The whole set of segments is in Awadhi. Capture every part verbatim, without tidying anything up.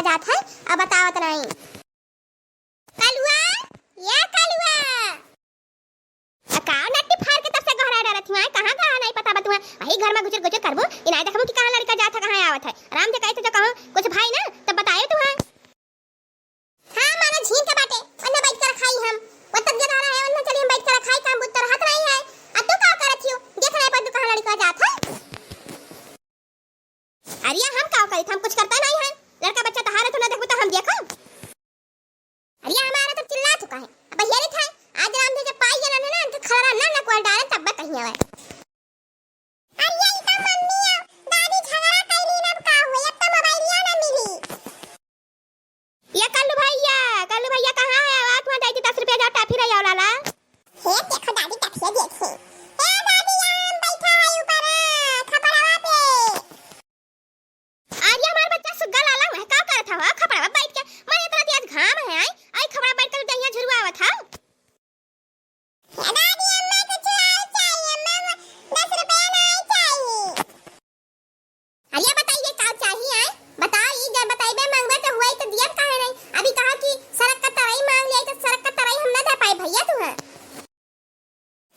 जात है, अब बतावत नहीं। कलुआ, ये कलुआ। आ का नट्टी फाड़ के तब से गोहराए डरत हुआ है? कहाँ गया नहीं पता बा तुहा? वही घर में गुजर गुजर करबो, ई नाई देखबो कि कहाँ लड़का जात है, कहाँ आवत है। आराम से कहते जो कहूँ कुछ भाई ना, तब बताए तुहा। हाँ, माना झीन के बाटे, ओन्ने बैठ कर खाई हम। वो तब जब रहा है, ओन्ने चली हम बैठ कर खाई, काम बुत तो रहत नहीं है। आ तू का करत हियो? देख रहे पर तू कहाँ लड़का जात है? अरे हम का करी, हम कुछ करता नहीं है। लड़का बच्चा तहारे तो ना देखबो तो हम देखो। अरे हमारा तो चिल्ला चुका है। अब हेरी था, आज राम जी के पाई जलन है ना, उनके खलरा ना ना कोई डाले तब बताइए। अरे ई का मम्मी, दादी झगड़ा कैली ना, अब का हुई? अब तो मोबाइलिया ना मिली। ये कल्लू भैया, कल्लू भैया कहाँ है? आवा तुहा दाई दस रुपया जाओ टाफी रही आओ लाला। हे देखो दादी टाफिया देखे। ए दादी हम बैठा है ऊपर खपड़वा पे। अरे हमार बच्चा सुग्गा लाला हुआ है, का करत हवा खपड़वा बैठ के? मारे इतना तेज घाम है, आई, आई खपड़ा बैठ के दहिया झुरवावत हव। ए दादी, अम्मा कुछ और चाहिए, अम्मा दस रुपया नहीं चाहिए। अरे बताइए का चाहिए, आए? बताओ, ई जब बताइबे मांगबे तो हुआ ही तो दियब काहे नहीं? अभी कहा कि सरक का तरई मांग लिया तो सरक का तरई हम ना दे पाए भैया तू है।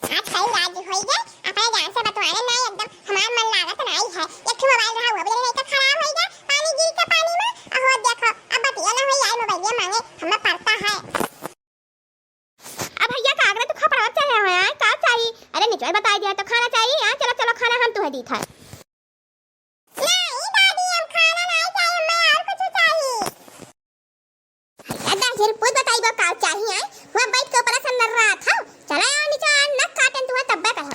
आज कई रात होई गए, अपने जान से बतवाने नहीं, एकदम हमार मन लागत नहीं है। एक ठो मोबाइल रहा, वो भी नहीं तो खराब होई गया, पानी गिर के पानी में, अहो देखो, अब बतिया ना होई, आई मोबाइलिया मांगे, हमें पड़ता है। अब भैया का अगला तू खपड़वा चढ़े हुए हैं, का चाहिए? अरे निचोड़ बताई दिया तो खाना चाहिए, हाँ चलो चलो खाना हम तुहे दी था। नहीं दादी, हम खाना नहीं चाहिए, हमें और कुछ चाहिए। अरे दाहिर पूत बताई बा का चाहिए, आए? हुआ बैठ के ऊपर से नर्रा था। चला आओ नीचे, आ नक काटन तुहा तब्बे कहो।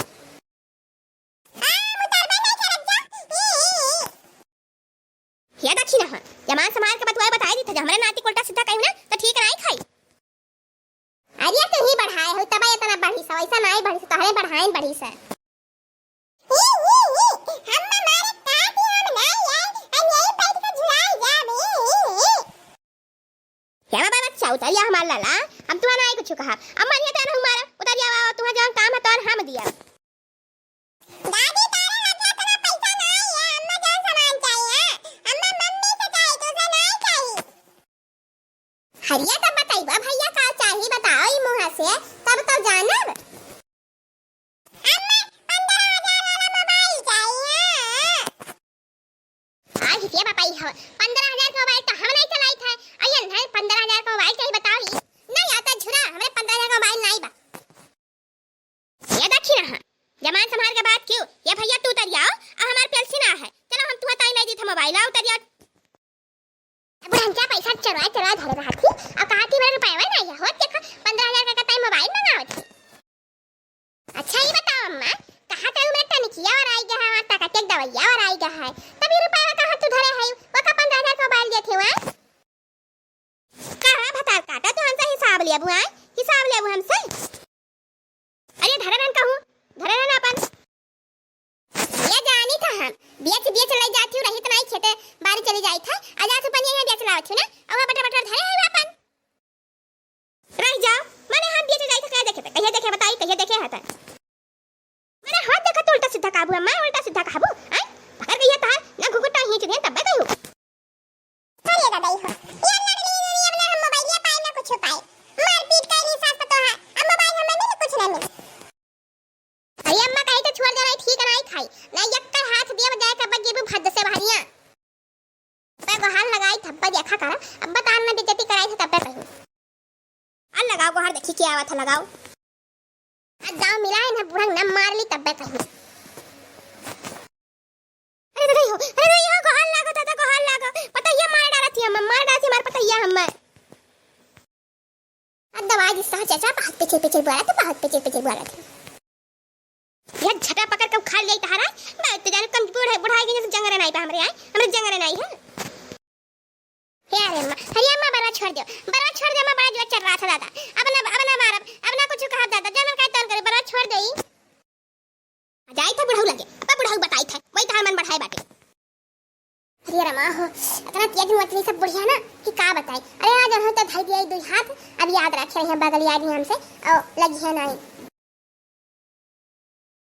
आ, मुतरबे नहीं करब जा। ई, ई, ई। हे दखिनहा, जमान संभार के बतुआ बताई दी था, जो हमरे नाती के उल्टा सीधा कही ना, तो ठीक नहीं खाई। अरे तू ही बढ़ाए हो, तब इतना बढ़ी सा, वैसा नहीं बढ़ी सा, तोहरे बढ़ाइन बढ़ी सा। ई, ई, ई, हम मारे काटी हम नहीं आए, हम यही बैठ के झुराई जाबे। ई, ई, ई। हे बाबा बच्चा, उतरिया हमार लाला, हम तुहा नहीं कुछ कहा। अम्मा ये तो ना हमारा, उतरिया, तुहा जौन काम है तौन हम दिया। दादी, तारे लगे इतना पैसा नहीं है, अम्मा जौन सामान चाहिए, अम्मा मम्मी से चाहिए, तुझे नहीं चाहिए। हरिया तब बताइबा भैया का चाही बताओ ई मुँह से, तब तो जानब। अम्मा, पन्द्रह हजार वाला मोबाइल चाहिए। आ हितिया बापाई हो, पन्द्रह हजार का मोबाइल तो हम नहीं चलाई था। अयन है पन्द्रह हजार का मोबाइल चाहिए बताओ ई। नहीं आता झुरा, हमरे पन्द्रह हजार का मोबाइल नहीं बा। ये देखी ना, जमान संभाल के बात क्यों? ये भैया तू उतर जाओ, आ हमार पेल्सी ना है। चलो हम तुहा ताई नहीं दी था मोबाइल, आ उतर जाओ। अब हम क्या पैसा चोरा चोरा धरे रहा थी, और कहा कि मेरे रुपया नहीं है, होत देखो पन्द्रह हजार का ताई मोबाइल मंगावत थी। अच्छा ये बताओ अम्मा, कहा तो मेरे टनकिया और आई गया है, वहाँ तक के दवाइया और आई गया है, तब ये रुपया कहाँ तू धरे है, वो का पन्द्रह हजार का मोबाइल दिए थे वहाँ? कहाँ भतार काटा, तू हमसे हिसाब लेबू, आय? हिसाब लेबू हमसे? अरे धरे रहन कहूँ, धरे रहन अपन। ये जानी था हम, बेच, बेच ले जाती हूँ, रही तो नहीं खेते बारी चली जाई था, आ जा तू पनिया यहाँ बेच लावत हूँ ना, अब बटर बटर धरे है अपन। रह जाओ, माने हम बेच जाई था, कहिया देखे, कहिया देखे बताई, कहिया देखे है तन। मेरा हाथ देखा तो उल्टा सीधा काबू है, मैं उल्टा सीधा काबू, आय? पकड़ गई है तार, ना घुघुटा खींच दिया तब मैं कहूँ। अरे दादा, ई हो। ये लड़ली, ये अपना हम मोबाइलिया पाए ना कुछ पाए। मारपीट कैली सास पतोह, अब मोबाइल हमें मिल, कुछ ना मिल। अरे अम्मा कही तो छोड़ दे रही, ठीक नहीं खाई। ना यक्कर हाथ दिया बजाय का बजेबू भद्द से बहरिया। तब गोहार लगाई थप्पा देखा करा, अब बतान में बेइज्जती कराई थे तब पे कहीं। आ लगाओ गोहार, देखी क्या आवत है, लगाओ। आ जाओ मिलाए ना, बूढ़ा ना मार ली तब पे कहीं। अरे दादा हो, अरे दादा हो, गोहार लागो, दादा गोहार लागो। पतैया मार डालत ही हम, मार डालत ही हमार पतैया हम। अब दवाई दिस चाचा, बहुत पिचिर पिचिर बोला तो, बहुत पिचिर पिचिर बोला था। यह झटा पकड़ के खा ले तहारा, मैं तो जाने कम बूढ़ा, बुढ़ाई के जंगरे नहीं पे हमरे आए, हमरे जंगरे नहीं है। हे अरे अम्मा, अरे अम्मा, बरवा छोड़ दो, बरवा छोड़ दो अम्मा, बड़ा जोर चल रहा था दादा। अब ना, अब ना मारब, अब ना कुछ कहा दादा, जमन का तन करे, बरवा छोड़ दे। जाई था बुढ़ऊ लगे, अब बुढ़ऊ बताई था, वही तहार मन बढ़ाए बाटे। अरे रमा हो, इतना तेज हुआ, इतनी सब बुढ़िया ना कि का बताई। अरे आज हम तो धई दिया दुई हाथ, अब याद रखे रही बगलिया दी हमसे, और लगी है नहीं।